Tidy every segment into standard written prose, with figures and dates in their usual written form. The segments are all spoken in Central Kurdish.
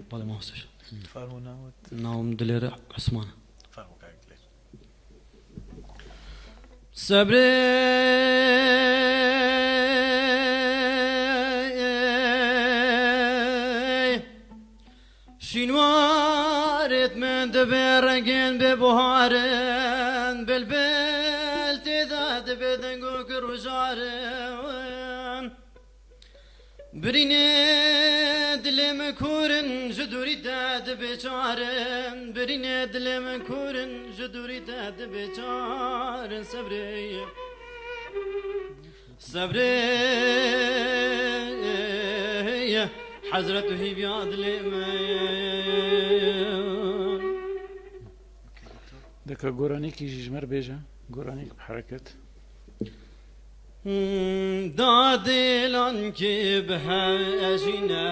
بەڵێ مامۆستا. فەرموو ناوت؟ ناوم دلێر عوسمانە. فەرموو کاک دلێر. سەبرێ شینوارت من دەبێ ڕەنگێن بێ بوهارن بلبل تێدا دەبێ دەنگ و گڕوژارن برینێ دلێ من کورن ji dûrî te dibê çarin برینێ دلێ من کورن ji dûrî te dibê çarin sebrê sebrê حەزرەت و هیڤیا دلێ من دەکا گۆرانیکی ژمەر بێژە گۆرانیک بحرەکەت. دادلان کی بهەژینە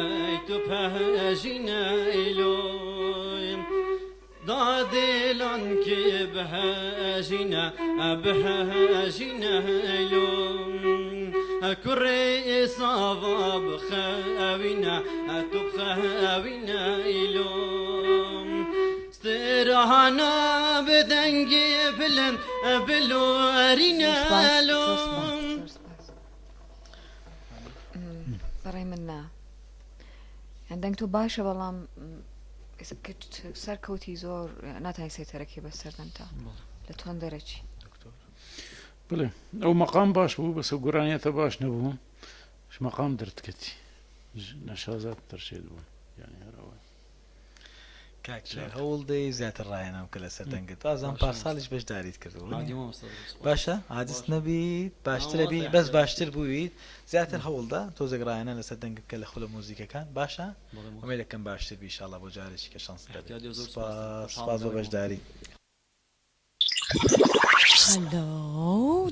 تو پهژینە لۆیم دادلان کی بهەژینە بهەژینە لۆم کوڕێ ساڤا بخەوینە تو بخەوینە لۆم سترهانا بدەنگی بلند بلۆرینە زۆر سپاس زۆر لۆم سپاس زۆر سپاس بەڕای من نا یان دەنگ تۆ باشە بەڵام سەرکەوتی زۆر ناتوانانی سەیتەرەکەی بەسەر دەنگتا لە تۆن دەرەچی. بڵێ ئەو مەقام باش بوو بەس ئەو گۆرانیەتە باش نەبوو مەقام دەردکەتی نەشازات دەرچێت بوون یعنی هەر ئەوە. کاک دلێر هەوڵ دەی زیاتر ڕاهێنان بکە لەسەر دەنگت بازم پارساڵیش بەشداریت کردووە باشە عاجز نەبیت باشترە بی بەس باشتر بوویت زیاتر هەوڵدا تۆزێک ڕاهێنان لەسەر دەنگت بکە لە خولە مۆزیکەکان باشە ئومێد دەکەم باشتر بی ئیشاڵڵا بۆ جارێکی کە شانست دەبێت سوپاس سوپاس بۆ بەشداری. هەلۆ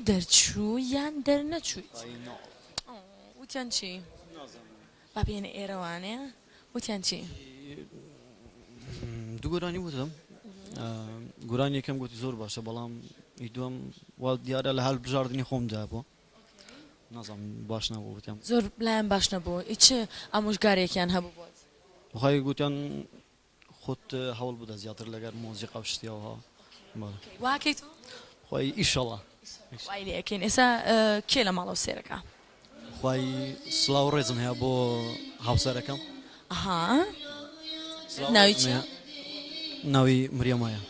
دەرچووی یان دەرنەچوویت وتیان چی با بێنە ئێرەوانێ وتیان چی؟ دوو گۆرانی وتم گۆرانی یەکەم گوتی زۆر باشە بەڵام ئی دووەم وا دیارە لە هەڵبژاردنی خۆمدا بوو نازانم باش نەبوو وتیان زۆر لایان باش نەبوو ئی چ ئامۆژگارێکیان هەبوو بۆت؟ بەخوای گوتیان خۆت هەوڵ بدە زیاتر لەگەر مۆزیقا و شتی ئەوها بەڵێ. وا ئەکەی تۆ؟ خوای ئیشەڵا. وای لێ ئەکەین ئێستا کێ لە ماڵەوە سێرەکا؟ خوای سڵاو و ڕێزم هەیە بۆ هاوسەرەکەم. ئەها سڵاو ناوی ڕێزم چیە؟ هەیە ناوی مریەمایە.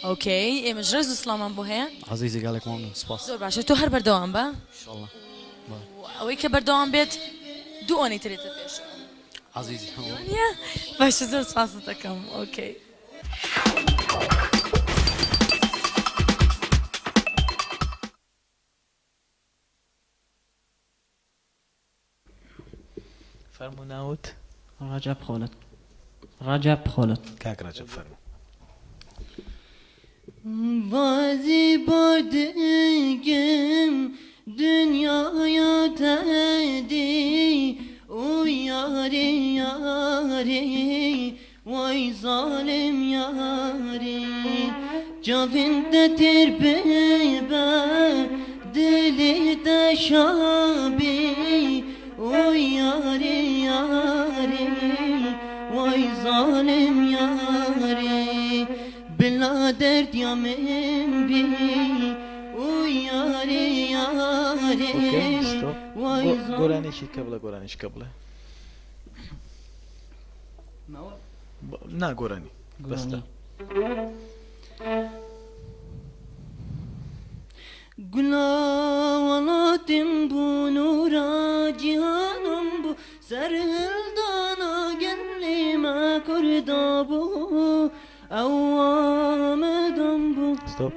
ئۆکەی ئێمەش ڕێز و سڵاومان بۆ هەیە. عەزیزی گەلێک مەمنون سوپاس. زۆر باشە تۆ هەر بەردەوام بە. ئیشەڵا بەڵێ. و ئەوەی کە بەردەوام بێت دوو ئەوەنەی تر دێتە پێشەوە. عەزیزی وانیە؟ باشە زۆر سوپاست دەکەم ئۆکەی. فەرموو ناوت؟ ڕەجەب خۆلت ڕەجەب خۆلت. کاک ڕەجەب فەرموو. بازی بۆ دکم دنیایا تەدی ئو یاری یاری وای زالم یاری چاڤین تە تێر ببە دلێ تە شابی ئو یاری یاری وای زالم یاری بلا دەرد یا من بی ئو یاری یاری ئۆکەی ستۆپ وای زالم گۆرانیشی کە بڵێ گۆرانیش کە بڵێ نا گۆرانی بەستە. گولا وڵاتم بوو نورا جیهانم بوو سەرهەڵدانا گەلی مە کوردا بوو ئەو ئامەدم بوو. ستۆپ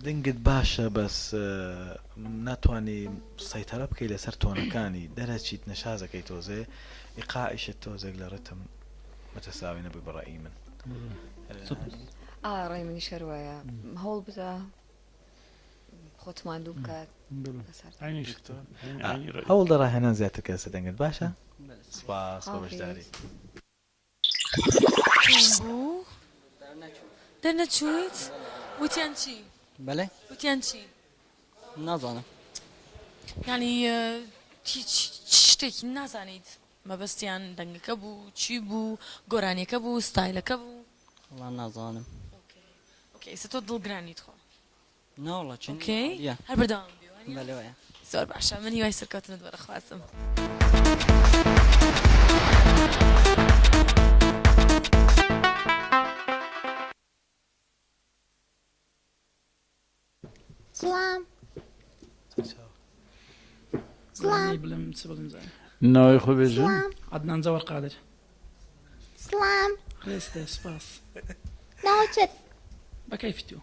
دەنگت باشە بەس ناتوانی سەیتەرە بکەی لەسەر تۆنەکانی دەرەچیت نەشازەکەی تۆزێ ئیقاعیشت تۆزێک لە ڕتم متساوی نەبووی بە ڕەئی من. ئا ڕای منیش هەر وایە هەوڵ بدە خۆت ماندوو بکات لەسەر هەوڵ دە ڕاهێنان زیاتر کە لەسەر دەنگت باشە سپاس بۆ بەشداری. چۆن بوو؟ دەرنەچوویت؟ وتیان چی؟ بەلێ. وتیان چی؟ نازانم. یانی هیچ شتێکی نازانیت؟ مەبەستیان دەنگەکە بوو چی بوو گۆرانیەکە بوو ستایلەکە بوو؟ وەڵا نازانم. okay ئیستا تۆ دڵگرانیت خۆ؟ ناوەڵا چن okay یە. هەر بەردەوام بی وانیە؟ بەلێ وایە. زۆر باشە من هیوای سەرکەوتنت بۆ دەخوازم. سڵام سڵام بڵێم چ بڵێم زانم ناوی خۆ بێژن سڵام عەدنان جەوەر قادر سڵام ڕێزتە سپاس ناوچت بە کەیفی تو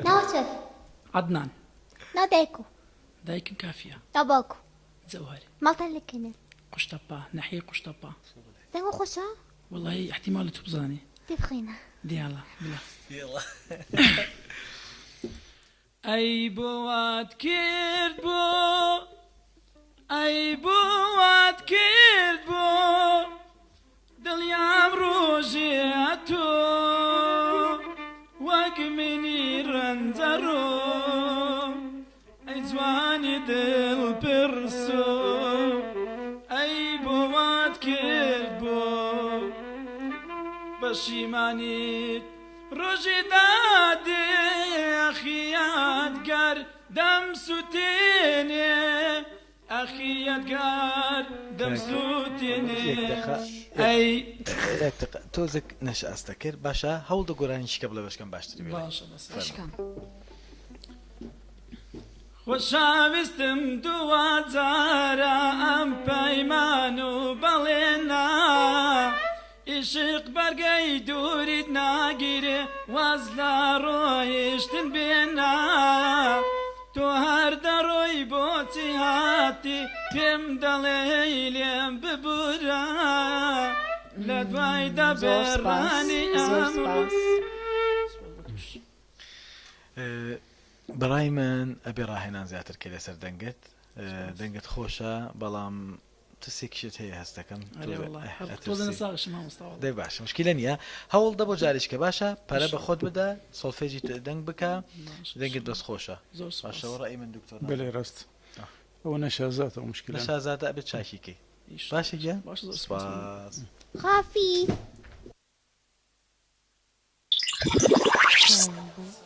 ناوچت عەدنان ناو دایکو دایکم کافیە ناو باوکو جەوهەر ماڵتان لەکوێنە قوشتەپە ناحیەی قوشتەپە دەنگو خۆشە وەڵی احتیمالە تو بزانی دێ بخوێنە دیاڵە بلا ئەی بۆ وات کرد بۆ ئەی بۆ وات کرد بۆ دڵیام ڕۆژێ ئەتۆ وەک منی ڕەنجەڕۆ ئەی جوانی دڵ پرسۆ ئەی بۆ وات کرد بۆ پەشیمانیت ڕۆژی دادێ ئەخی یادگار دەمسوتێنێ ئەخی یادگار دەمسوتێنێ یەک دەقە ئەی. یەک دەقە تۆزێک نەشئاستە کرد باشە هەوڵدە گۆرانی شکە بڵێ بەشکەم باشتری بڵێ باشە بەس. بەشکەم. خۆشاویستم دواجارە ئەم پەیمان و بەڵێنە ئیشق بەرگەی دووریت ناگیرێ واز لە ڕۆیشتن بێنە تۆ هەر دەڕۆی بۆچی هاتی پێم دەڵێی لێم ببورە لە دوای زۆر سپاس دەبێ ڕانی زۆر ئەمڕۆ. سپاس. بەڕای من ئەبێ ڕاهێنان زیاتر کەی لەسەر دەنگت دەنگت خۆشە بەڵام ترسێکیشت هەیە هەست دەکەم ئەرێ وەڵا هەر تۆزێ نەساغشم مامۆستا وەڵا. دەی باشە مشکلە نییە هەوڵ دە بۆ جاریشکە باشە پەرە بە خۆت بدە سۆڵفێجی دەنگ بکە دەنگت بەس خۆشە زۆر سوپاس. باشە وە ڕەئی من دکتۆر بەلێ ڕاست ئەوە نەشازاتە ئەو مشکلە نەشازاتە ئەبێت چاکی کەی باشە گیان باشە زۆر سوپاس. سوپاس. خافی.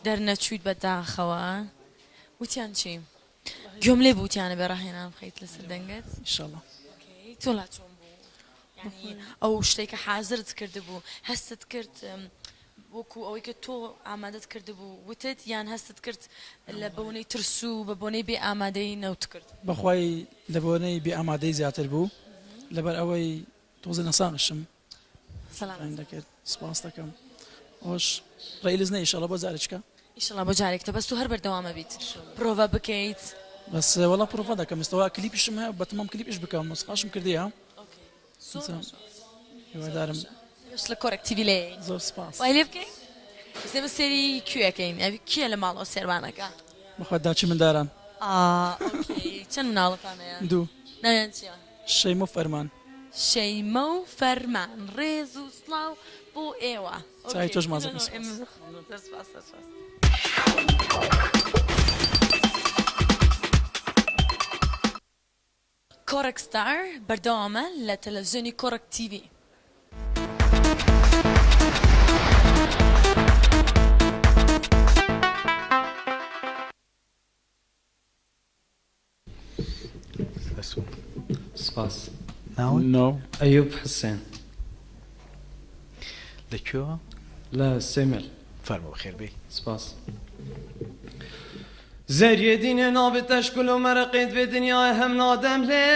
دەرنەچوویت بە داخەوە وتیان چی گوێم لێ بوو وتیانە بێ ڕاهێنان بخەیت لەسەر دەنگت ئیشەڵا. okay تۆ لا چۆن بوو یعنی ئەو شتێک کە حازرت کردبوو هەستت کرد وەکو ئەوەی کە تۆ ئامادەت کردبوو وتت یان هەستت کرد لە بۆنەی ترس و بە بۆنەی بێ ئامادەی نەوت کرد؟ بەخوای لە بۆنەی بێ ئامادەی زیاتر بوو لەبەر ئەوەی تۆزێ نەساغشم سەلامەت. دەکرد سپاس دەکەم ئەوەش ڕێی لز نە ئیشەڵا بۆ جارێکە. ئیشەڵا بۆ جارێکتە بەس تۆ هەر بەردەوامە بیت پرۆڤە بکەیت. بەس وەڵا پرۆڤە دەکەم ئێستا کلیپیشم هەیە بەتەمام کلیپ ئیش بکەم مۆسیقاشم کردیە. okay زۆر باشە. هیوادارم. ئێمەش لە کۆڕێک تیڤی لێین. زۆر سپاس. وای لێ بکەین ئێستا ئێمە سێری کوێ ئەکەین ئەوی کێ لە ماڵەوە سێرمانەکە؟ بەخوا داچی منداران. ئا okay چەند مناڵتان هەیە؟ دوو. ناویان چیە؟ شەیمە و فەرمان. شەیمە و فەرمان ڕێز و سڵاو بۆ ئێوە. چاوی تۆش ماچ دەکەم سپاس. زۆر سپاس زۆر سپاس. کۆڕەک ستار بەردەوامە لە تەلەڤزیۆنی کۆڕەک تیڤی. سپاس. ناوت؟ ناو؟ ئەیوب حسێن. لە کوێوە؟ لە سێمێل. فەرموو بەخێر بێی. سپاس. زەریێ دینێ ناڤێ تەشکل و مەرەقێت ڤێ دنیاێ هەم نادەم لێ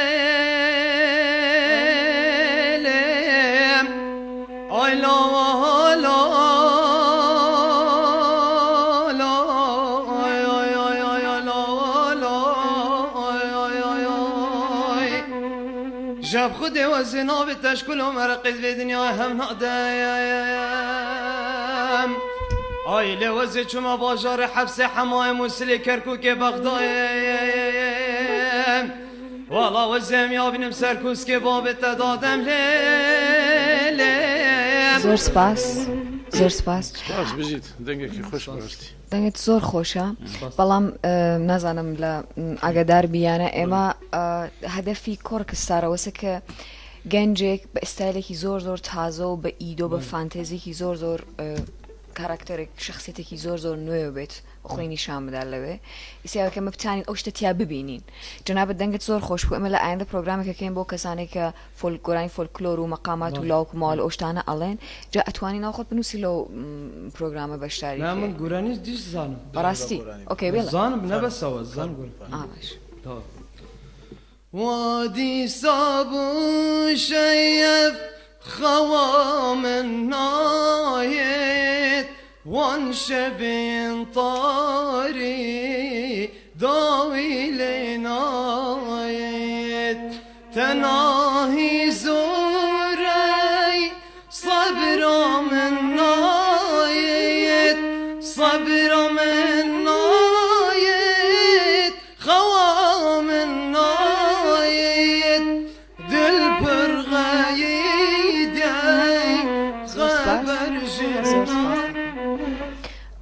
لێم ئای لاوە لا لا ئای ئای ئای ئای ئای لاوە لا ئای ئای ئای ئای ژەب خودێ وەزێ ناڤێ تەشکل و مەرەقێت ڤێ دنیاێ هەم نادەم ئای لێ وەزێ چوومە باژارێ حەفسێ حەمایێ موسلێ کەرکوکێ بەغدایێ وەڵا وەزێم یابینم سەرکوسکێ بابێ تە دادەم لێ لێ زۆر سپاس. زۆر سپاس. سپاس بژیت دەنگێکی خۆش بەڕاستی. دەنگت زۆر خۆشە بەڵام نازانم لە ئاگادار بیانە ئێمە هەدەفی کۆڕک ستارەوەسە کە گەنجێک بە ئستایلێکی زۆر زۆر تازە و بە ئیدۆ بە فانتێزیکی زۆر زۆر کاراکتەرێک شخصیتێکی زۆر زۆر نوێ بێت خۆی نیشان بدات لەوێ ئیسیاکە مە بتانین ئەو شتە تیا ببینین جەنابت دەنگت زۆر خۆش بوو ئێمە لە ئایندە پرۆگرامێکەکەین بۆ کەسانێک کە فۆل گۆرانی فۆلکلۆر و مەقامات و لاوک و ماوال و ئەو شتانە ئەڵێن جا ئەتوانی ناو خۆت بنووسی لەو پرۆگرامە بەشداری نا من گۆرانیش دیش زانم بەڕاستی ئۆکەی بێڵە زانم نەبەسەوە زانم گۆرانی ئا باش. وادی سابو شەیەف خەوا من نایێت وان شەبێن تاری داوی لێ نایێت تەناهی زۆرەی سەبرا من نایێت سەبرا من نایێت خەوا من نایێت دل پر غەیدەی زۆر سپاس خەبەر زۆر سپاس ژنە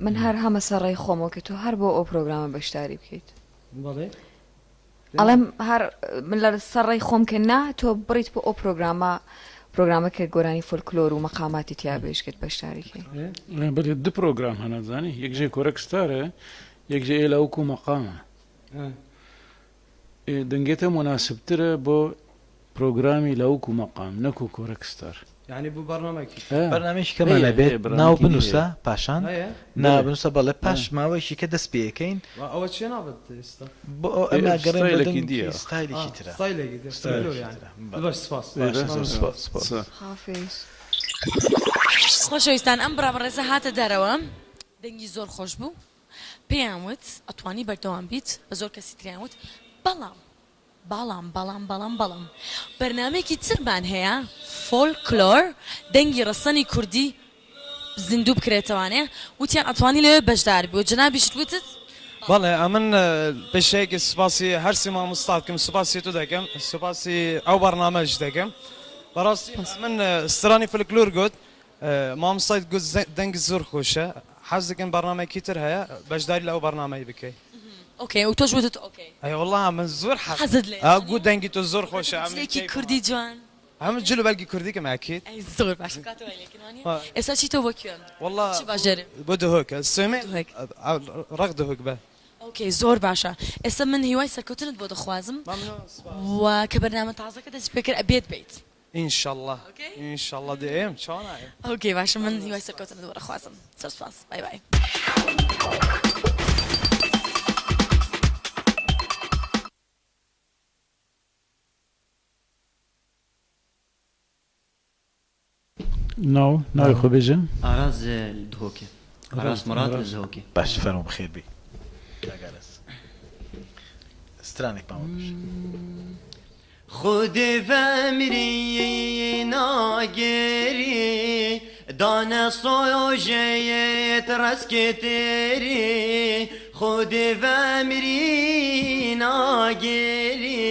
من هەر هەمە سەر ڕێی خۆمەوە کە تۆ هەر بۆ ئەو پرۆگرامە بەشداری بکەیت. بەڵێ ئەڵێم هەر من لە سەر ڕێی خۆم کە نا تۆ بڕیت بۆ ئەو پرۆگرامە پرۆگرامە کە گۆرانی فۆلکلۆر و مەقاماتی تیا بێژکرد بەشداری کەی. بەێ دو پرۆگرام هەنە زانی یەک ژێ کۆرەک ستارە یەک ژێ ئێلا وکو مەقامە دەنگێتە موناسبترە بۆ پرۆگرامی لاوک و مەقام نەکو کۆرەک ستار. یانی بۆ بەرنامەکی. بەرنامەیەکی کەمان ئەبێت ناو بنووسە پاشان نا بنووسە بەڵێ پاش ماوەیەکی کە دەست پێ ئەکەین. ئەوە چیە ناوت ئێستا؟ بۆ ئەو ئەمە گەڕێن بۆ دەنگی ستایلێکی ترە. ستایلێکی تر باش سپاس. سپاس سپاس. حافیز. خۆشەویستان ئەم برا بەڕێزە هاتە دەرەوە دەنگی زۆر خۆش بوو پێیان وت ئەتوانی بەردەوام بیت بە زۆر کەسی تریان وت بەڵام بەڵام بەڵام بەڵام بەڵام بەرنامەیەکی ترمان هەیە فۆلکلۆر دەنگی ڕەسەنی کوردی زیندوو بکرێتەوانێ وتیان ئەتوانی لەوێ بەشدار بی و جەنابیشت وتت بەڵێ ئەمن پێشەیەکی سوپاسی هەرسێ مامۆستا دکەم سوپاسی تو دەکەم سوپاسی ئەو بەرنامەش دەکەم بەڕاستی ئەمن سترانی فلکلور گوت مامۆستای گوت دەنگت زۆر خۆشە حەز دەکەم بەرنامەیەکی تر هەیە بەشداری لە ئەو بەرنامەی بکەی. ئۆکەی و تۆش وتت ئۆکەی. ئەی وەڵا من زۆر حەز حەزت لێیە ئا وانیە؟ گوت دەنگی تۆ زۆر خۆشە ئەمن جلێکی کەیفم کوردی جوان. ئەمن جل و بەرگی کوردی کەم ئەکید. ئەی زۆر باشە کاتە وای لێکەین وانیە؟ ئێستا چیتەوە بۆ کوێ؟ وەڵا چ باژێرێ؟ بۆ دهۆکە سێمێ دهۆک. ڕەق دهۆک بە. ئۆکەی زۆر باشە ئێستا من هیوای سەرکەوتنت بۆ دەخوازم مەمنون سوپاس. و کە بەرنامە تازەکە دەست پێکرد ئەبێت بیت. ئینشەڵا ئۆکەی ئینشەڵا دێم چۆن نایەم. ئۆکەی باشە من هیوای سەرکەوتنت بۆ دەخوازم زۆر سوپاس بای بای. ناو ناوی خۆ بێژە. ئاراس دهۆکێ ئاراس موراد لە دهۆکێ. باشە فەرموو بەخێر بێی کاک ئاراس سترانێکمان بۆ بێژە. خودێ ڤەمری ناگێری دانە سۆژەیەت ڕەسکێ تێری خودێ ڤەمری ناگێری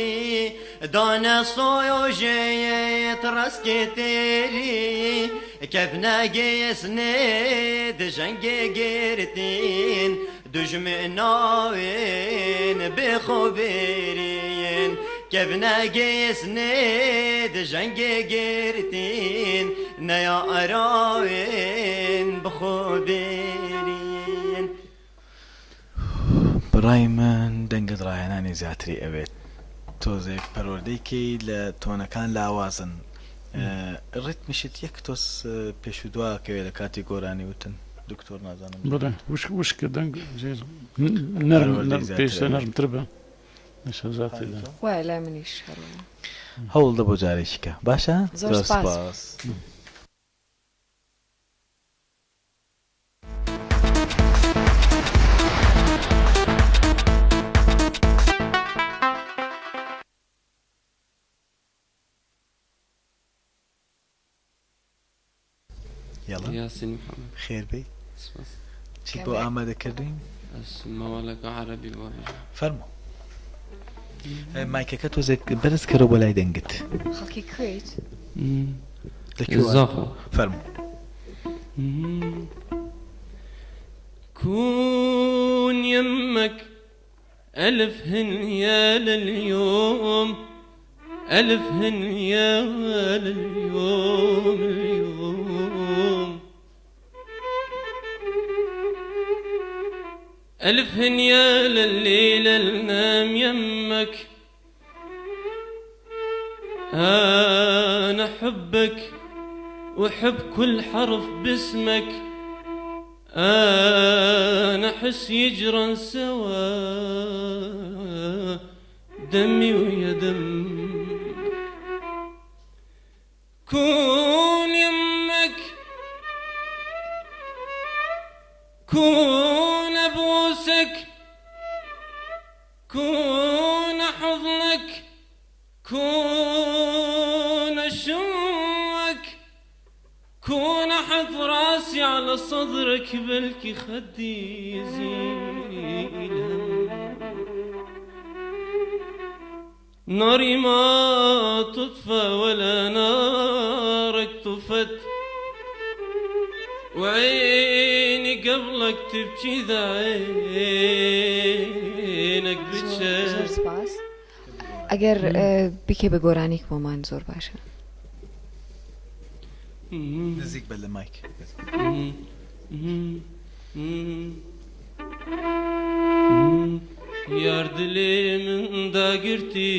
دانە سۆژەیەت ڕەسکێ تێری کەفنەگێسنێ دژەنگێ گرتین دوژمناوێن بێخۆبێرین کەفنەگێسنێ دژەنگێ گرتین نەیا ئەراوێن بخۆبێرین. بەڕای من دەنگت ڕاهێنانی زیاتری ئەوێت تۆزێک پەروەردەی کەی لە تۆنەکان لاوازن ڕیتمیشت یەک تۆز پێش و دوا کەوێ لە کاتی گۆرانی وتن دکتۆر نازانم بەڵێ وشک وشکە دەنگ نەرم پەروەردەی زیاتر پێویستە ئەوێت. نەرمتر بە نەشەزاتێدا. وایە لای منیش هەر وایە. هەوڵ دە بۆ جارێکی کە باشە زۆر زۆر سپاس. سپاس. یەڵا یاسین محەمەد. خێر بێی سپاس. چیت بۆ ئامادە کردوین؟ ئەس مەوالەکە عەرەبی بۆ بێژم. فەرموو مایکەکە تۆزێک بەرز کەرەوە بۆ لای دەنگت. خەڵکی کوێیت؟ لە کوێوە؟ زاخۆ. فەرموو. كون يمك ألف هنيا لليوم، ألف هنيا لليوم اليوم، ألف هنيا لليلة النام يمك، أنا حبك وحب كل حرف باسمك، أنا حس يجرن سوا دمي ويا دم. كون يمك كون أبوسك كون حضنك كون أشمك كون أحط راسي على صدرك بلكي خدي يزيل هم. ناري ما تطفى ولا نارك طفت، وعيني قبلك تبكي ذا عينك بتشد. زۆر سپاس. ئەگەر بیکەی بە گۆرانیک بۆمان زۆر باشە. نزیک بە لە مایک. یار دلێ من داگرتی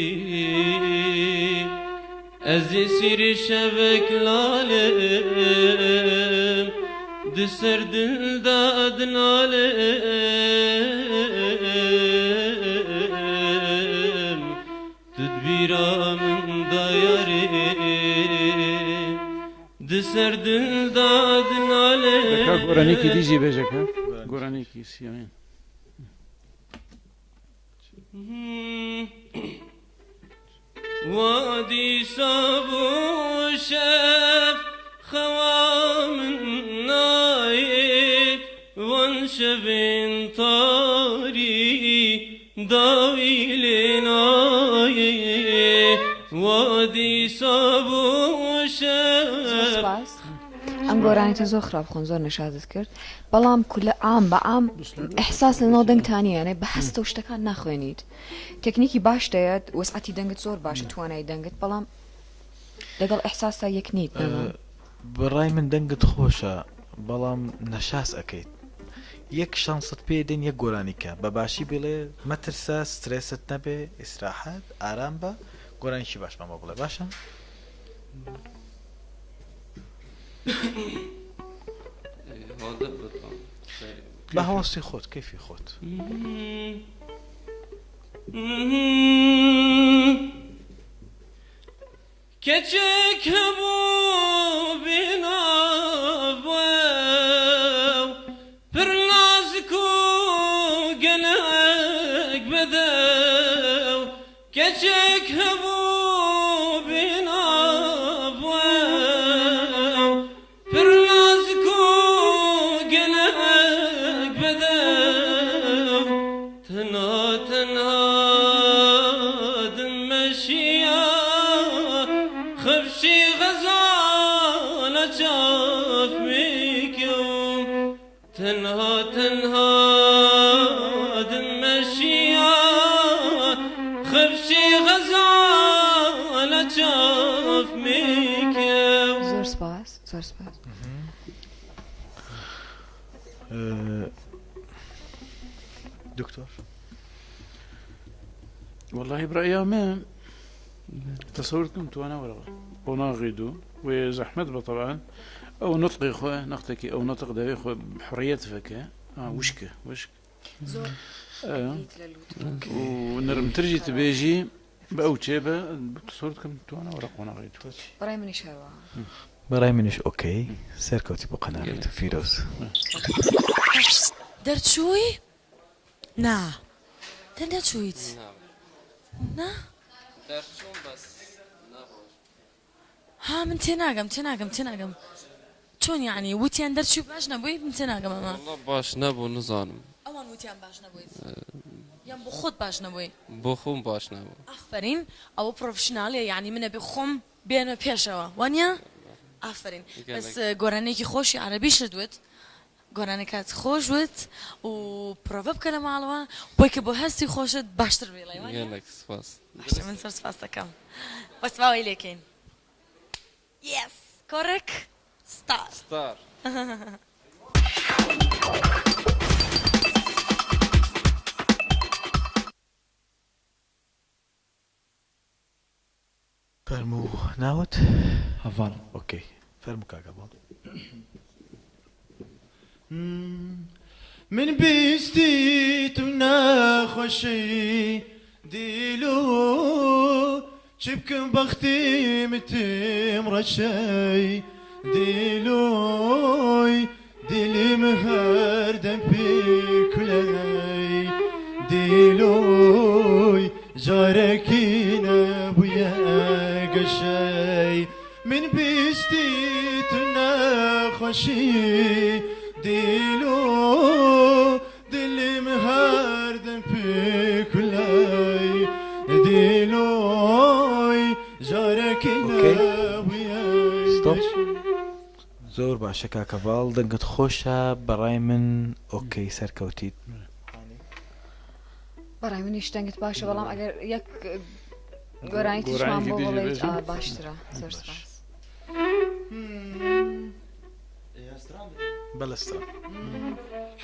ئەزی سیری شەوێک لالم دسەر دلدا ئەدنالم تدبیرا من دایارێ دسەر دلدا ئەدنالم. دەکا گۆرانیکی دیجی بێژەکە گۆرانیکی سیامین. وادي سابو شاف خوا من نايت وانشبين طاري داوي لناي وادي سابو شاف. ئەم گۆرانیتە زۆر خراپ خۆن، زۆر نەشازت کرد، بەڵام کولە عام بە عام ئیحساس لەناو دەنگتانیە، یانێ بە هەستە و شتەکان ناخوێنیت. تەکنیکی باش دەیەت، وەسعەتی دەنگت زۆر باشە، توانای دەنگت، بەڵام لەگەڵ ئیحساستا یەک نیت. بەڕای من دەنگت خۆشە بەڵام نەشاز ئەکەیت. یەک شانست پێ دێن یەک گۆرانی کە بە باشی بڵێ، مەترسە، سترێست نەبێ، ئیسراحەت، ئارام بە، گۆرانیکی باشمان بۆ بڵێ باشە؟ بە هەوەسی خۆت، کەیفی خۆت. کەچێک هەبوو بێناو پر نازک و گەلەک بەدەو، کەچێک هەبوو بێناو پر نازک و گەلەک بەدەو، تەنها تەنها دمەشیە خفشی غەزالە چاف میکەوم، تەنها تەنها دمەشیە خفشی غەزالە چاف میکەوم. زۆر سپاس، زۆر سپاس. دکتۆر والله برأيي ما تصورتكم توانا ولا قناغي دو وزحمت طبعا او نطقي خو نقطك او نطق دبي خو بحرية فك وشك وشك زۆر ونرم ترجي تبيجي بأو تشيبة تصورتكم توانا ولا قناغي دو. بەڕای منیش هەروەها. بەڕای منیش ئۆکەی، سەرکەوتی بۆ قەناغی تو فیرۆز. دەرچووی؟ نا دەرنەچوویت؟ نا دەرچووم بەس نەبوو. ها من تێناگەم تێناگەم تێناگەم چۆن یعنی وتیان دەرچووی باش نەبووی؟ من تێناگەم ئەمە. وەڵا باش نەبوو نزانم. ئەوان وتیان باش نەبوویت یان بۆ خۆت باش نەبووی؟ بۆ خۆم باش نەبوو. ئافەرین، ئەوە پرۆفشناڵیە، یعنی منە بێ خۆم بێنە پێشەوە وانییە؟ ئافەرین بەس گۆرانیەکی خۆشی عەرەبیشت وت گۆرانیەکەت خۆش وت و پرۆڤە بکە لە ماڵەوە بۆی کە بۆ هەستی خۆشت باشتر بیڵێی وانیە؟ گەلەک سپاس. باشە من زۆر سپاست دەکەم بەس با وەی لێکەین یەس کۆڕێک ستار. ستار. فەرموو ناوت؟ هەڤاڵ. ئۆکەی فەرموو کاک هەڤاڵ. من بیستی تو نەخۆشی دیلو چ بکەم بەختی متم ڕەشەی دیلۆی دلم هەردەم پێکولەی دیلۆی جارەکی نەبوویە گەشەی من بیستی تو نەخۆشی دیلۆ دلم هەردەم پێکولەی دیلۆی جارەکی ئۆکەی نەبوویە ستۆپ. گەشەی. زۆر باشە کاک هەڤاڵ دەنگت خۆشە بەڕای من ئۆکەی سەرکەوتیت. بەڕای منیش دەنگت باشە بەڵام ئەگەر یەک گۆرانی تریشمان بۆ بڵێیت باشترە زۆر سپاس. بەڵێ ستران.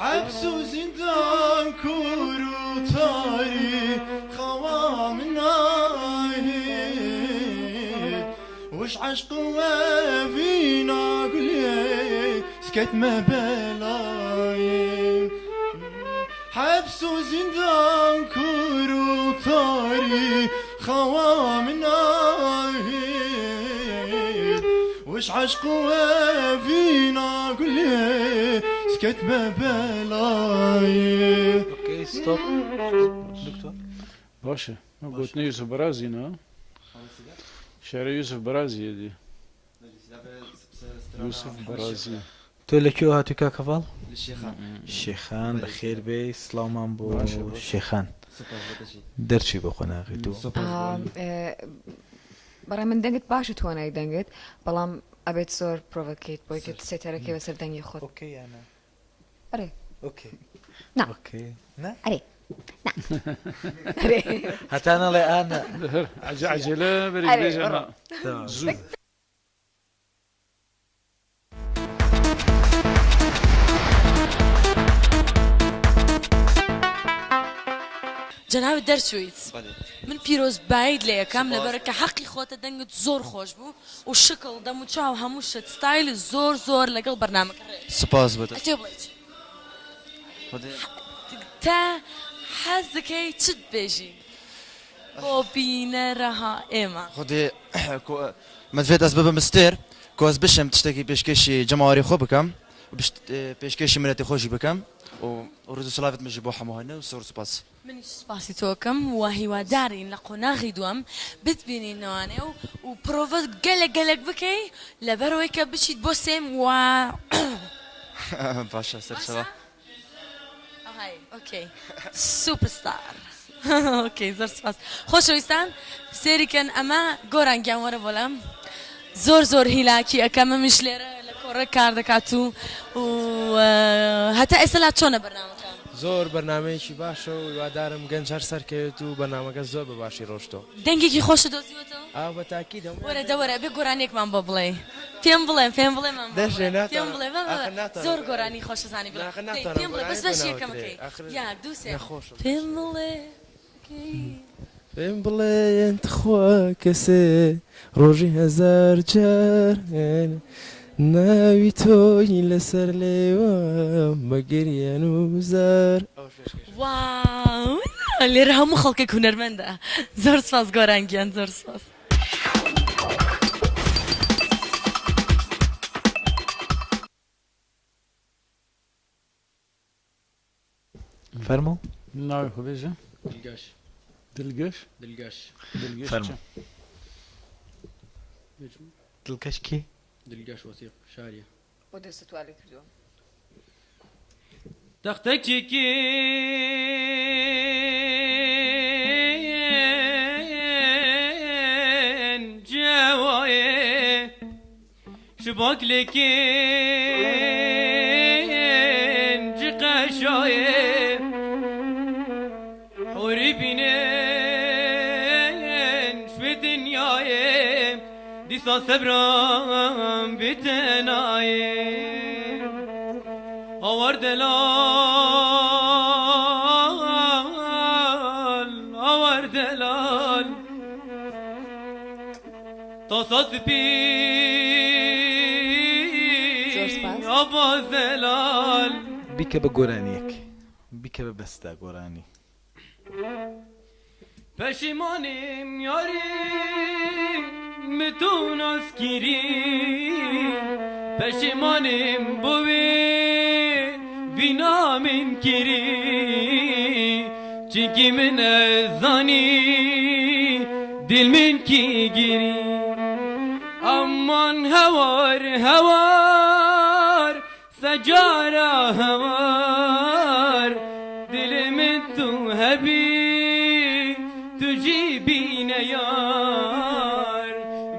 حەبس و زیندان کور و تاری خەوام ناهێت وش عەشق و ئەڤینا گولێ سکەتمە بەلایێ حەبس و زیندان کور و تاری خەوام ناهێت وش عەشق و ئەڤینا گولێ سکەتمە بەلایێ. ئۆکەی ستۆپ دکتۆر. باشە گوتنە یوسف بەرازی نا شعرە یوسف بەرازیە دی یوسف بەرازی. تۆ لە کوێوە هاتووی کاک هەڤاڵ؟ لە شێخان. شێخان بەخێر بێی سڵاومان بۆ باشە باشە. شێخان. سوپاس بۆ تەژی. دەرچووی بۆ قۆناغی دوو. سوپاس بۆ بەڕای من دەنگت باشە توانای دەنگت بەڵام ئەبێت زۆر پرۆڤە بکەیت بۆی کە سەیتەرەکەی بەسەر دەنگی خۆت. ئۆکەی یان نا؟ ئەرێ. ئۆکەی. نا. ئۆکەی نا؟ ئەرێ. نا. ئەرێ. هەتا نەڵێ ئا نا. هەر عەجەلە بەری ئەرێ بێژە بڕۆ. نا. زوو. جەنابت دەرچوویت بەڵێ. من پیرۆزباییت لێ ئەکەم سوپاس. لەبەر کە حەقی خۆتە دەنگت زۆر خۆش بوو و شکڵ دەم و چاو هەموو شت ستایل زۆر زۆر لەگەڵ بەرنامەکە ڕێک سوپاس بۆ تۆ. ئەتێ بڵێی چی؟ خودێ. تا حەز دەکەی چت بێژی بۆ بینەرەها ئێمە؟ خودێ کو مدفێت ئەز ببم ستێر کو ئەز بشم تشتێکی پێشکێشی جەماوەری خۆ بکەم و پێشکێشی ملەتی خۆشی بکەم و ڕێز و سڵاڤت مژی بۆ هەموو هەنە و زۆر سوپاس. منیش سوپاسی تۆ ئەکەم و هیوادارین لە قۆناغی دووەم بتبینینەوانێ و و پرۆڤە گەلەک گەلەک بکەی لەبەرئەوەی کە بچیت بۆ سێم و باشە سەرچاوە. باشە ئەهای ئۆکەی سوپستار ئۆکەی زۆر سوپاس خۆشەویستان سێری کەن ئەمە گۆران گیان وەرە بۆلام زۆر زۆر هیلاکی ئەکەم ئەمیش لێرە لە کۆڕێک کار دەکات و و هەتا ئێستا لات چۆنە بەرنامەکە؟ زۆر بەرنامەیەکی باشە و هیوادارم گەنج هەر سەرکەوێت و بەرنامەکە زۆر بە باشی ڕۆشتوە. دەنگێکی خۆشت دۆزیوەتەوە؟ ئا بە تاکید هەموویان وەرە دە وەرە ئەبێ گۆرانیەکمان بۆ بڵێی پێم بڵێ پێم بڵێ مام بۆ دەشێ بڵێ پێم ناتوانم بڵێ بە بە ئاخر ناتوانم زۆر گۆرانی گۆرانی خۆشەزانی بڵێ ناخر دەی ناتوانم پێم بڵێ بەس گۆرانی بۆ بەش ناوترێ یەکەمەکەی ئاخر یاک دوو سێ نەخۆشم پێم دەشێ. بڵێ کەی پێم بڵێن تخوا کەسێ ڕۆژی هەزار جار ناوی تۆی لەسەر لێوە بە گریان و زار. واو لێرە هەموو خەڵکێک هونەرمەندە زۆر سپاس گۆران گیان زۆر سپاس. فەرموو. ناوی خۆ بێژە. دلگەش. دلگەش؟ دلگەش. دلگەش فەرموو. چە؟ دلکەش کێ؟ دلگەش وەسیق شاریە. بۆ دەستت وا لێ کردووە. تەختەکێکی جەوایێ شباک لێکێن ji qeşayê حوری بینن شوی دنیایê دیسا سبرم بتنایê هاوار دلال هاوار دلال تاسا سپی زۆر سپاس. ئاوا زەلال بیکە بە گۆرانیەک بیکە بە بەستا گۆرانی. پەشیمانیم یاری متو ناسکیری پەشیمانیم بوی وینا من کری چونکی من زانی دل من کی گیری ئەمان هەوار هەوار سەجارە هەوار دل من تو هەبی تجيبين يار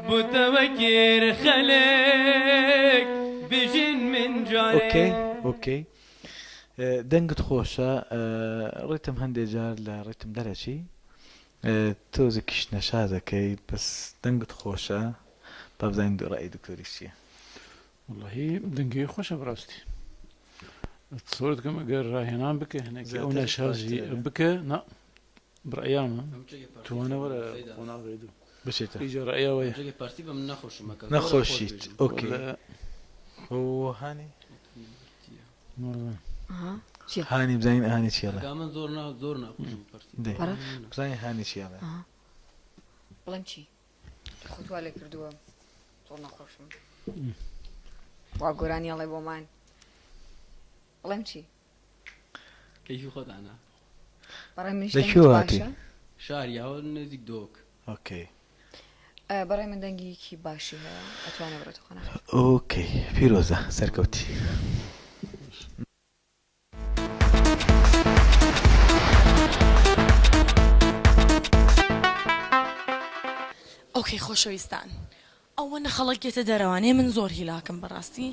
بتوكر خلك بجن من ئۆکەی جاري ئۆکەی دەنگت خۆشە ڕیتم هەندێک جار لە ڕیتم دەرەچی تۆزێکیش نەشازەکەی بەس دەنگت خۆشە با بزانین ڕای دکتۆریش چییە. وەڵاهی دەنگی خۆشە بەڕاستی تصور دەکەم ئەگەر ڕاهێنان بکە هەنێکی ئەو زیاتر نەشازی باشترە. بکە نا بڕیامە توانە وەرە قۆناغی دوو بچێتە ئیجا ڕەئیاوەیە پارتی بە من نەخۆشمەکە نەخۆشیت ئۆکەی وەڵا و هانی وەڵا. ئەها چییە؟ هانی بزانین هانی چیڵێ من زۆر نا زۆر ناخۆشم پارتی دەی بەڕێ بزانین هانی چیڵێ ئەها بڵێم چی خۆت وا لێ کردووە زۆر نەخۆشم وا گۆرانی ئەڵێ بۆمان بڵێم چی کەیفی خۆتانە بەڕێ منیش لە دەنگت کوێ هاتی؟ باشە شاری ئەوە نزیک دۆک ئۆکەی بەڕێ من دەنگێکی باشی هەیە ئەتوانێ بڕێتە قۆناغ ئۆکەی پیرۆزە سەرکەوتی. ئۆکەی خۆشەویستان ئەوەنە خەڵک یەتە دەرەوانێ من زۆر هیلاکم بەڕاستی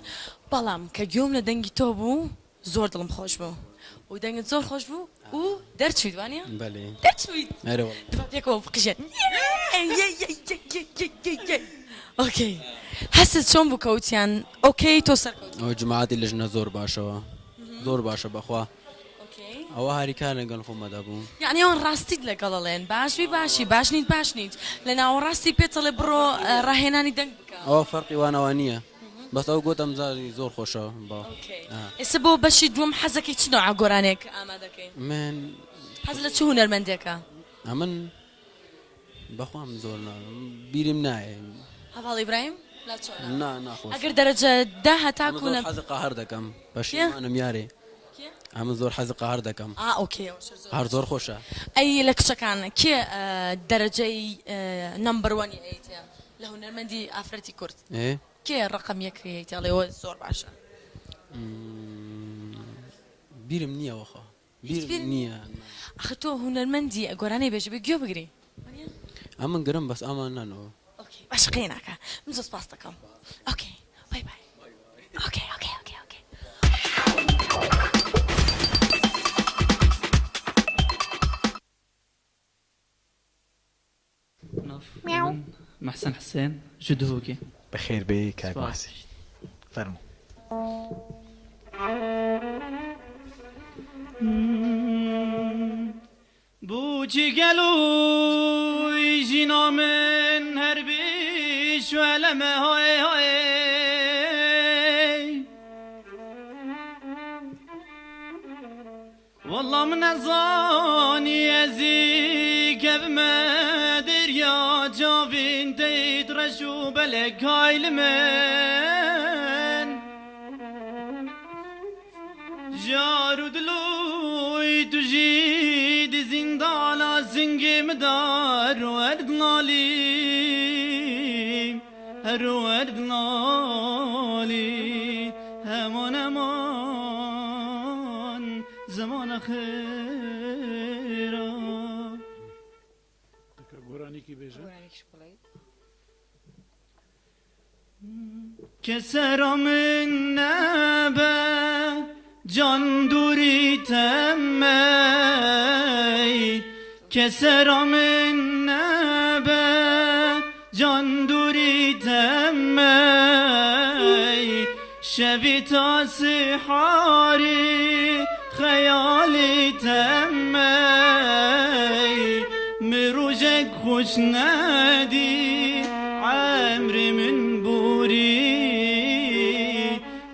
بەڵام کە گوێم لە دەنگی تۆ بوو زۆر دڵم خۆش بوو و دەنگت زۆر خۆش بوو و دەرچوویت وانە بەلێ دەرچوویت ئەرێ وەڵا. دەبا پێکەوە بقژێن ئۆکەی هەستت چۆن بوو کەوتیان ئۆکەی تۆ سەرکەوت ئەوە جماعەتی لەژنە زۆر باشەوە زۆر باشە بەخوا ئۆکەی ئەوە هاریکار لەگەڵ خۆمەدا بوو یعنی ئەوان ڕاستیت لەگەڵ ئەڵێن باش بی باشی باش نیت باش نیت لە ناوەڕاستی پێتەڵێ بڕۆ ڕاهێنانی دەنگ بکە ئەوە فەرقی وانەوە نییە بەس ئەو گوتم زاری زۆر خۆشە با ئۆکەی ئێستا بۆ بەشی دووەم حەزەکەی چ نوعە گۆرانێک ئامادەکەی من حەز لە چ هونەرمەندێکە ئەمن بەخوام زۆر نا بیرم نایە هەڤاڵ ئیبراهیم لا چۆنە نا ناخۆش ئەگەر دەرەجە دە هەتا ئەمن زۆر کوونە حەزی قەهر دەکەم پەشیمانم یارێ کێ؟ ئەمن زۆر حەزی قەهر دەکەم ئا ئۆکەی ئەوەش زۆر هەر زۆر خۆشە ئەی لە کچەکان کێ دەرەجەی نەمبەر وەنی ئەیتێ لە هونەرمەندی ئافرەتی کورد ئێ کێ ڕقم یەک هەیتێ ئەڵێ زۆر باشە بیرم نییە وەخوا هیچ بیرم بیرت نییە ئەخ تۆ هونەرمەندی گۆرانی بێژە بێ گوێ بگری ئەمن گرم بەس ئەمان نانەوە ئۆکەی باشە قەی ناکە من زۆر سپاس دەکەم ئۆکەی بای بای ئۆکەی ئۆکەی ئۆکەی ئۆکەی من محسن حسێن ji Duhokê. بەخێر بێی کاک سپاس. مەحسین فەرموو. بوچی گەلوی ژینا من هەر بیش وەلەمە های های والله من ازانی ازی کەڤمە دریا جاوین تیت رەش و بەلەک های li من ژار و دلوی توژی دی زیندانا زنگی مدار و ئەردنالی هەر و ئەردنالی هەمان ئەمان زەمانە خێرا گۆرانیکی بێژە گۆرانێکیش بڵێیت. Kesera min nebe can dûrî te me Kesera min nebe can dûrî te me Şevî ta siharî xeyalî te me Min rojek xweş nedî emrê min borî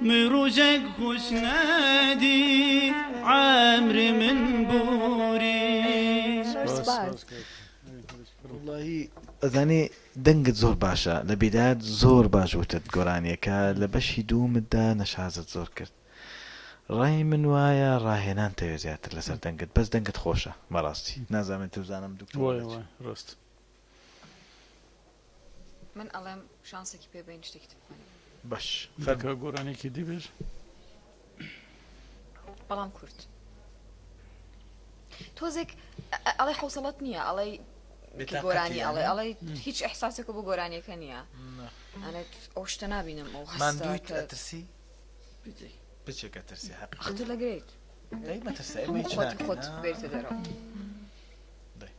Min rojek xweş nedî emrê min borî. وەڵاهی ئەزانی دەنگت زۆر باشە لە بیدایەت زۆر باش وتت گۆرانیەکە لە بەشی دوومتدا نەشازت زۆر کرد ڕای من وایە ڕاهێنان تەوێ زیاتر لەسەر دەنگت بەس دەنگت خۆشە بەڕاستی نازانم تو بزانم دکتۆر وایە چی. وایە ڕاست. من ئەڵێم شانسێکی پێ بەین شتێکی تر بخوێنین. باش دەکا فەرموو. گۆرانیەکی دی بێژ. بەڵام کورت. تۆزێک ئەڵێ حوسەڵەت نییە ئەڵێ بێتاقەتی گۆرانی ئەڵێ یانی؟ ئەڵێ هیچ ئیحساسێکە بۆ گۆرانیەکە نییە ئەنێ ئەو شتە نابینم ئەو هەستە ماندوویت کە ئەترسی؟ بچێک ئەترسی حەقیقەت. ئەخ تۆ لەگرێیت. دەی مەترسە ئێمە هەموو هیچ خۆت ناکەین خۆت ها. بێریتە دەرەوە. دەی.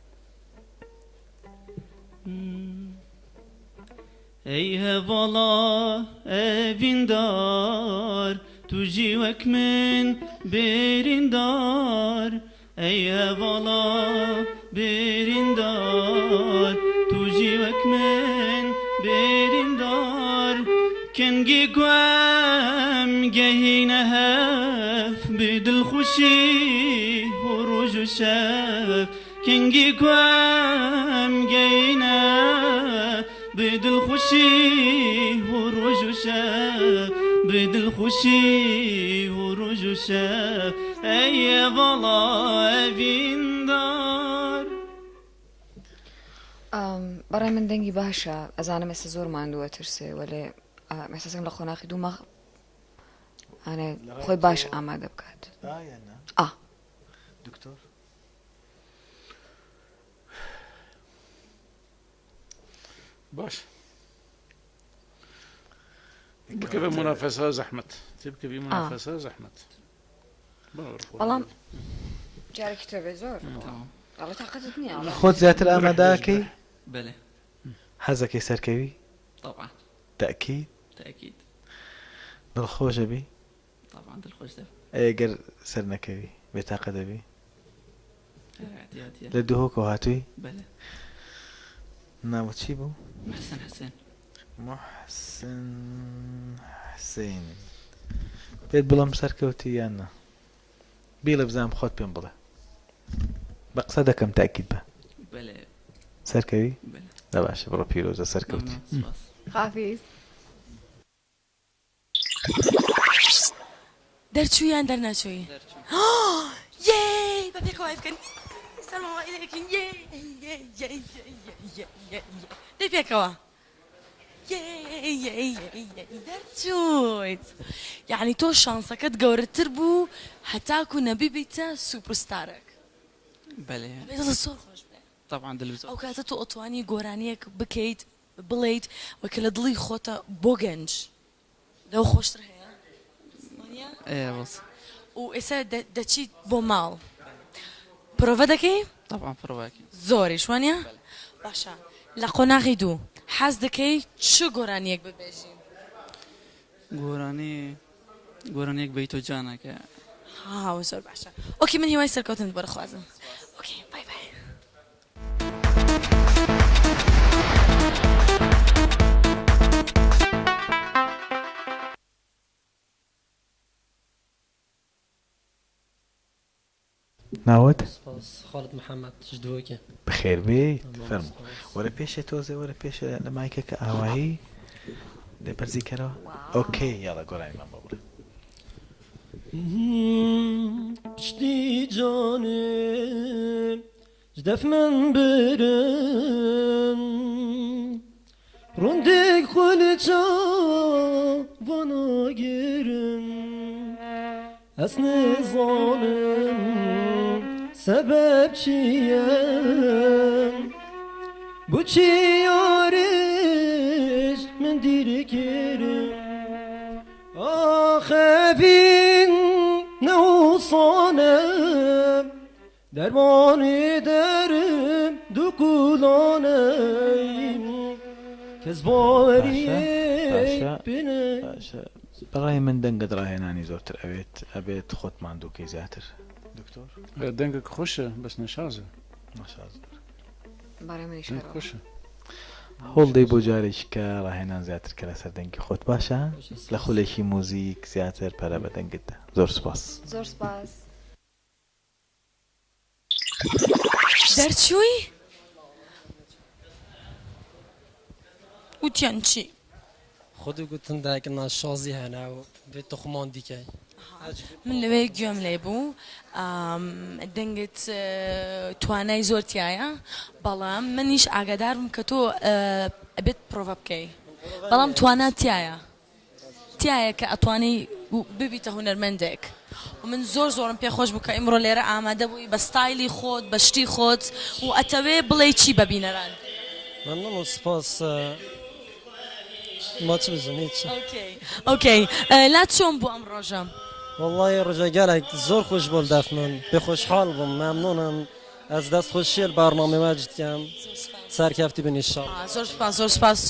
ئەی هەڤاڵا ئەڤیندار تو ژی وەک من بریندار ئەی هەڤاڵا بریندار تو ژی وەک من بریندار کەنگی کوێم گەهینە هەف بێ دڵخۆشی و ڕۆژ و شەف کەنگی کوێم گەینە بێ دڵخۆشی و ڕۆژ و شەف بێ دڵخۆشی و ڕۆژ و شەف ئەی هەڤاڵا ئەڤیندار. بەڕای من دەنگی باشە ئەزانم ئێستا زۆر ماندووە ترسێ وەلێ ئێحساسەکەم لە قۆناخی دوو مەغ ئەنێ خۆی باش ئامادە بکات. ئا. دکتۆر. باش بکە بە منافەسە زەحمەت تبکە بی منافەسە زەحمەت. بەڵام جارێکی تر بێ زۆر ئەڵێ تاقەتت نییە ئەڵێ. خۆت زیاتر ئامادەکەی؟ بەلێ. حەزەکەی سەرکەوی؟ طبعا. تەئکید؟ تەئکید. دڵخۆش ئەبی؟ طبعا دڵخۆش دەبم. ئەی گەر سەرنەکەوی بێتاقەت ئەبی؟ اعتیادیە. لە دهۆکەوە هاتووی؟ بەلێ. ناوت چی بوو؟ محسن حسێن. محسن حسێن. پێت بڵێم سەرکەوتی یان نا؟ بیڵێ بزانم خۆت پێم بڵێ. بە قسە دەکەم تاکید بە. بەلێ. سەرکەوی؟ بەلێ. دە باشە بڕۆ پیرۆزە سەرکەوتی. مەمنون سپاس. خافیز. دەرچووی یان دەرنەچووی؟ یەی بە پێکەوە بکەن سەرمەوە ئیلەکەین یەی یەی یەی یەی یەی دەی پێکەوە یەی یەی یەی یەی دەرچوویت یەعنی تۆ شانسەکەت گەورەتر بوو هەتاکو نەبیبیتە سوپرستارێک. بەلێ. ئەبێ دڵت زۆر خۆش بێ. تەبعەن دلم زۆر. ئەو کاتە تۆ ئەتوانی گۆرانیەک بکەیت بڵێیت و کە لە دڵی خۆتە بۆ گەنج لەوە خۆشتر هەیە وانیە؟ ئێ بەس. و ئێستا دەچیت بۆ ماڵ پرۆڤە دەکەی؟ تەبعەن پرۆڤە ئەکەین. زۆریش وانیە؟ باشە لە قۆناغی دوو حەز دەکەی چ گۆرانیەک ببێژی؟ گۆرانی گۆرانیەک بەیتۆ جانەکە. هاو زۆر باشە okay من هیوای سەرکەوتنت بۆ دەخوازم okay bye bye. ناوت؟ سپاس خالد محەمەد ژ دهۆکێ. بەخێر بێیت مامۆستا فەرموو سپاس. وەرە پێشێ تۆزێ وەرە پێشێ لە مایکەکە ئاوایی دەی بەرزی کەرەوە okay یاڵا گۆرانیمان بۆ بڵێ. پشتی جانێ ژ دەف من برن ڕوندێک خۆ لە چاوان ئاگرن ئەس نزانم سەبەب چییە بۆچی یارێژ من دیرکرم. ئاخ ئەڤین نەوسانە دەرمانی دەرم دوو کوڵانە کەس باوەری باشە پێ باشە بەڕای من دەنگت ڕاهێنانی زۆرتر ئەوێت ئەبێت خۆت ماندووکەی زیاتر دکتۆر. دەنگەک خۆشە بەس نەشازە. نەشازە. بەڕای منیش دەنگ هەروا. خۆشە. هەوڵ دەی بۆ جارێکی کە ڕاهێنان زیاتر کە لەسەر دەنگی خۆت باشە لە خولێکی موزیک زیاتر پەرە بە دەنگت دە زۆر سوپاس. زۆر سوپاس. دەرچووی؟ وتیان چی؟ خودو گوتن دایک ناشازی هەنە و بێ توخمان دیکەی. من لەوێ گوێم لێ بوو دەنگت توانای زۆر تایە بەڵام منیش ئاگادار بووم کە تۆ ئەبێت پرۆڤە بکەی بەڵام توانا تایە تایە کە ئەتوانی ببیتە هونەرمەندێک و من زۆر زۆرم پێ خۆش بوو کە ئیمڕۆ لێرە ئامادە بووی بە ستایلی خۆت بە شتی خۆت و ئەتەوێ بڵێی چی بە بینەران؟ مەمنون و سپاس ما چ بزم هیچ. okay okay لات چۆن بوو ئەم ڕۆژە؟ وەڵڵاهی ڕۆژە گەلەک زۆر خۆش بوو لدەف من پێ خۆشحاڵ بووم مەمنونم ئەز دەست خۆشیە لبەرنامەی وەجد کەم سەرکەفتی بن ئیشاڵڵا. زۆر سوپاس زۆر سوپاس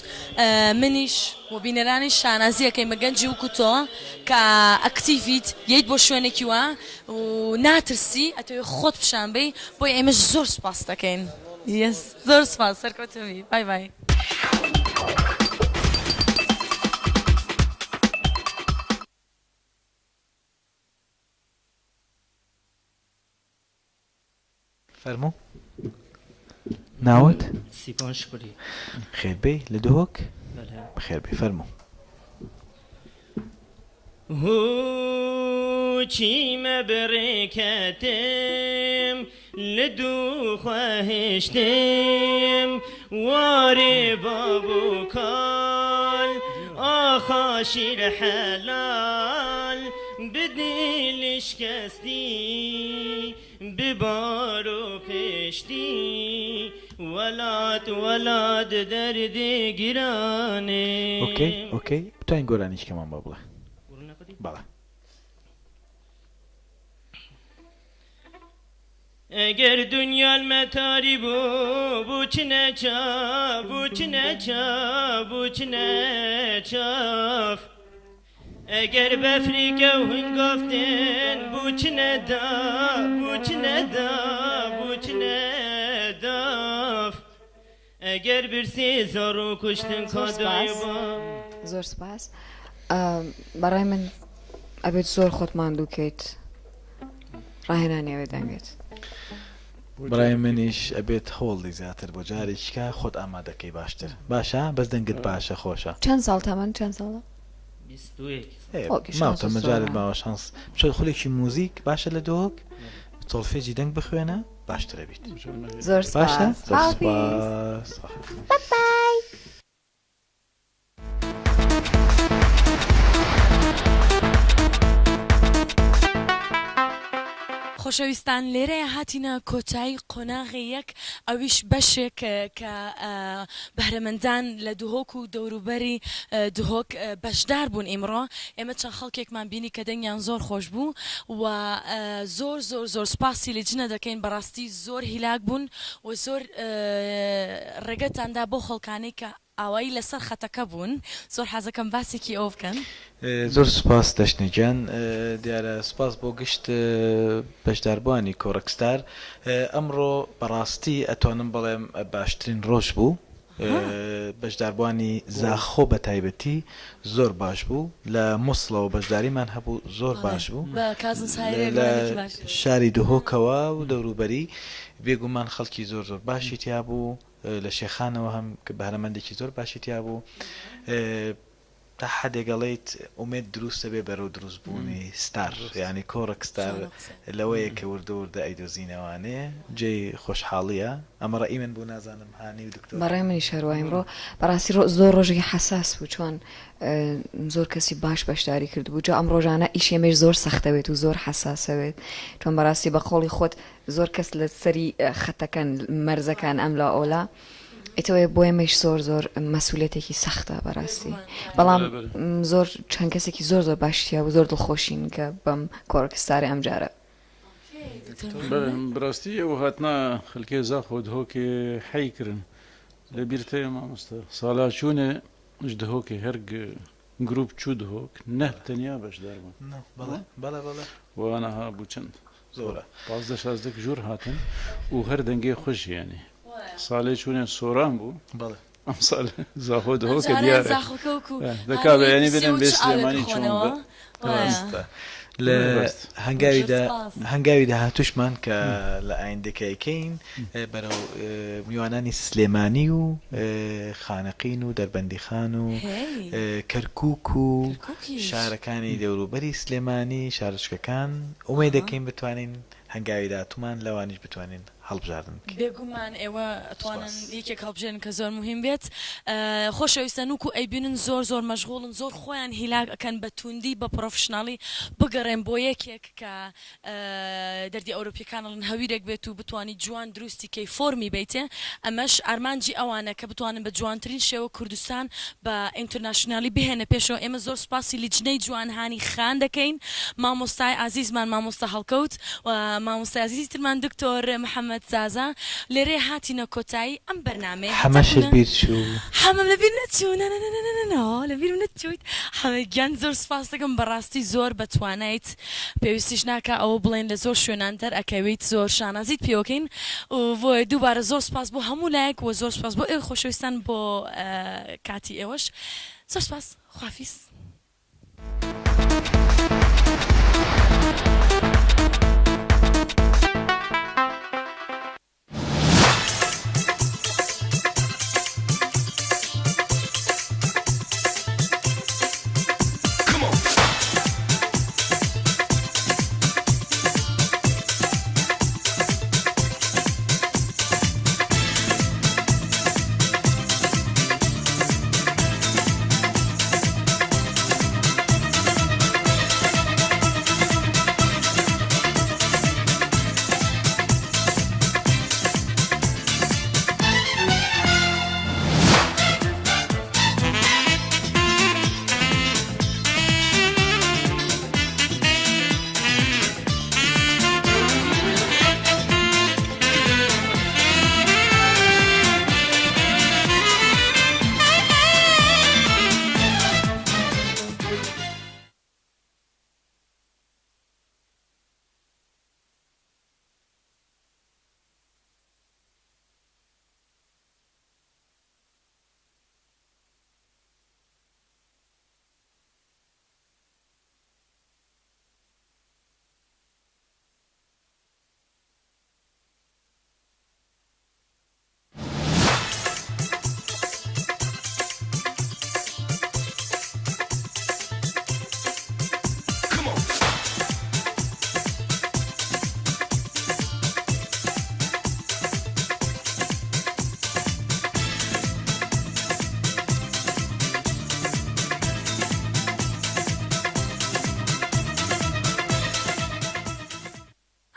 منیش و بینەرانیش شانازی ئەکەین بە گەنجی وکو تۆ کە ئەکتیڤیت یەیت بۆ شوێنێکی وا و ناترسی ئەتەوێ خۆت پیشان بەی بۆیە ئێمەش زۆر سوپاست ئەکەین یەس زۆر سوپاس سەرکەوتوبی بای بای. فەرموو ناوت؟ سیپان شکری. بەخێربێی لە دهۆک؟ بەلێ. بەخێربێی فەرموو. هو چیمە بڕێکەتم لە دوو خواهشتم وارێ باب و کال ئاخا شیر حەلال بدیل شکستی ببار و پشتی وەلات وەلات دەردێ گرانێ. okay okay بتوانین گۆرانیشکەمان بۆ بڵێ بەڵێ. ئەگەر دونیال مە تاری بوو بوو چنە چاف بوو چنە چاف بوو چنە چاف ئەگەر بەفری کەو هنگافتن بوو چنە داف بوو چنە داف بوو چنە داف ئەگەر برسی زاڕۆ کوشتن زۆر کا دایە سپاس با. زۆر سپاس بەڕای من ئەبێت زۆر خۆت ماندوو کەیت ڕاهێنانی ئەوێ دەنگت. بەڕای منیش ئەبێت هەوڵی زیاتر بۆ جارێکیکە خۆت ئامادەکەی باشتر باشە بەس دەنگت باشە خۆشە. چەند ساڵ تەمەن چەند ساڵە؟ 21. خۆکی ماوتە شانست مەجالت زۆرە. ماوە شانس بچۆ خولێکی موزیک باشە لە دهۆک سۆڵفێجی دەنگ بخوێنە باشترە بیت زۆر باشە سپاس زۆر حافیز. سپاس. بای. خۆشەویستان لێرەیە هاتینە کۆتایی قۆناغی یەک ئەویش بەشێک کە بەهرەمەندان لە دهۆک و دەوروبەری دهۆک بەشدار بوون ئیمڕۆ ئێمە چەند خەڵکێکمان بینی کە دەنگیان زۆر خۆش بوو و زۆر زۆر زۆر سوپاسی لیجنە دەکەین بەڕاستی زۆر هیلاک بوون و زۆر ڕێگەتان دا بەو خەڵکانەی کە ئاوایی لەسەر خەتەکە بوون زۆر حەزەکەم باسێکی ئەوە بکەن. زۆر سوپاس دەشنە گیان دیارە سوپاس بۆ گشت بەشداربووانی کۆڕەک ستار ئەمڕۆ بەڕاستی ئەتوانم بڵێم باشترین ڕۆژ بوو بەشداربووانی زاخۆ بە تایبەتی زۆر باش بوو لە موسڵەوە بەشداریمان هەبوو زۆر باش بوو لە شاری دهۆکەوە و دەوروبەری بێگومان خەڵکی زۆر زۆر باشی تیا بوو لە شێخانەوە هەم بەهرەمەندێکی زۆر باشی تیا بوو تا حەدێک ئەڵێیت ئومێد دروست ئەبێ بەرەو دروست بوونی ستار یانی کۆڕەک ستار لەوەیە کە وردە وردە ئەیدۆزینەوانێ جێی خۆشحاڵیە ئەمە ڕەئی من بوو نازانم هانی و دکتۆر. بەڕای منیش هەر وایە ئەمڕۆ بەڕاستی ڕۆ زۆر ڕۆژێکی حەساس بوو چۆن زۆر کەسی باش بەشداری کردبوو جا ئەم ڕۆژانە ئیشی ئێمەیش زۆر سەختەوێت و زۆر حەساسەوێت چۆن بەڕاستی بە قۆڵی خۆت زۆر کەس لە سەری خەتەکەن مەرزەکان ئەم لا ئەولا. ئیتەوەیە بۆ ئێمەیش زۆر زۆر مەسوولێتێکی سەختە بەڕاستی بەڵام زۆر چەند کەسێکی زۆر زۆر باشی تیا بوو زۆر دڵخۆشین کە بەم کۆڕەک ستارەی ئەم جارە. بەراستی ئەو هاتنا خەلکێ زاخۆ دهۆکێ حەی کرن لە بیرتەیە مامۆستا سالا چوونێ ژ دهۆکێ هەرگ گروپ چوو دهۆک نە تەنیا بەشدار بوون بەڵێ بەڵێ وانەها بوو چەند زۆرە 15 16 ژوور هاتن و هەر دەنگێ خوش یانی ساڵێ چوونێ سۆران بوو بەڵێ ئەم ساڵ زاخۆ دهۆکە دیارە دەکا بەیانی بێنم بێ سلێمانی چۆن بە لە هەنگاوی هەنگاوی داهاتوشمان کە لە ئایندەکە ئەیکەین بەرەو میوانانی سلێمانی و خانەقین و دەربەندیخان و کەرکوک و شارەکانی دەوروبەری سلێمانی شارۆچکەکان ئومێد دەکەین بتوانین هەنگاوی داهاتومان لەوانیش بتوانین هەڵبژاردن بکەین. بێگومان ئێوە ئەتوانن یەکێک هەڵبژێرن کە زۆر موهیم بێت. خۆشەویستان وکو ئەیبینن زۆر زۆر مەشغوڵن زۆر خۆیان هیلاک ئەکەن بە توندی بە پڕۆفشناڵی بگەڕێن بۆ یەکێک کە دەردی ئەورۆپیەکان ئەڵێن هەویرێک بێت و بتوانی جوان دروستی کەی فۆرمی بەیتێ ئەمەش ئارمانجی ئەوانە کە بتوانن بە جوانترین شێوە کوردستان بە ئینترناشنالی بهێنە پێشەوە ئێمە زۆر سوپاسی لیجنەی جوان هانی خان دەکەین مامۆستای ئازیزمان مامۆستا هەڵکەوت و مامۆستای ئازیزی ترمان دکتۆر محمد زازا لێرەیە هاتینە کۆتایی ئەم بەرنامەیە هەتا حەمەشت کونە بیر چوو. حەمەم لەبیر نەچوو نا نا نا نا نا نا لەبیرم نەچوویت حەمە گیان زۆر سوپاست دەکەم بەڕاستی زۆر بەتوانایت پێویستیش ناکا ئەوە بڵێین لە زۆر شوێنان دەرئەکەویت زۆر شانازیت پێوەکەین و بۆیە دووبارە زۆر سوپاس بۆ هەموو لایەک وە زۆر سوپاس بۆ ئێوەی خۆشەویستان بۆ کاتی ئێوەش زۆر سوپاس خوافیز.